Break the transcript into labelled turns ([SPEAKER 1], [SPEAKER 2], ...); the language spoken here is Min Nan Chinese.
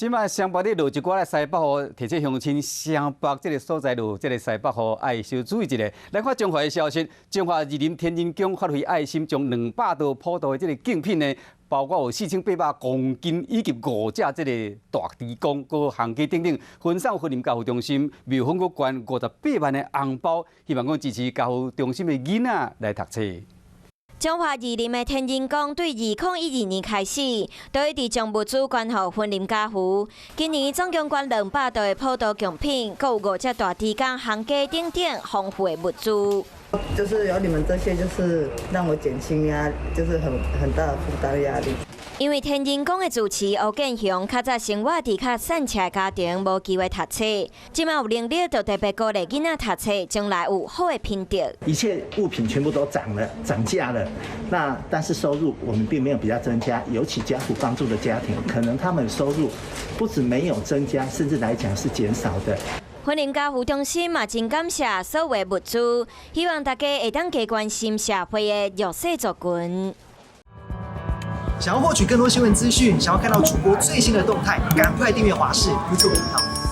[SPEAKER 1] 這擺雙北咧落一寡的西北雨，提醒鄉親雙北這个所在落這个西北雨，愛小注意一下。來看彰化的消息，彰化二林天人宮發揮愛心，將200道普渡的這个敬品呢，包括有4800公斤以及五隻這个大豬公、閣烘雞等等，分送雲林家扶中心，廟方閣捐58萬的紅包，希望講支持家扶中心的囡仔來讀冊。
[SPEAKER 2] 彰化二林的天人宮對2012年開始，都一直將物資捐予雲林家扶。今年總共捐200道的普渡貢品，閣有五隻大豬公、烘雞等等豐富的物資。
[SPEAKER 3] 就是有你們這些，就是讓我減輕壓，就是很大的負擔壓力。
[SPEAKER 2] 因為天人宮的住持吳建雄，較早生活佇較散赤的家庭，無機會讀冊，這擺有能力就特別鼓勵囡仔讀冊，將來有好的品德。
[SPEAKER 4] 一切物品全部都漲了，漲價了。那但是收入我們並沒有比較增加，尤其家扶幫助的家庭，可能他們收入不止沒有增加，甚至來講是減少的。
[SPEAKER 2] 雲林家扶中心嘛真感謝所有的物資，希望大家會當加關心社會的弱勢族群。
[SPEAKER 5] 想要獲取更多新聞資訊，想要看到主播最新的動態，趕快訂閱華視 YouTube 頻道。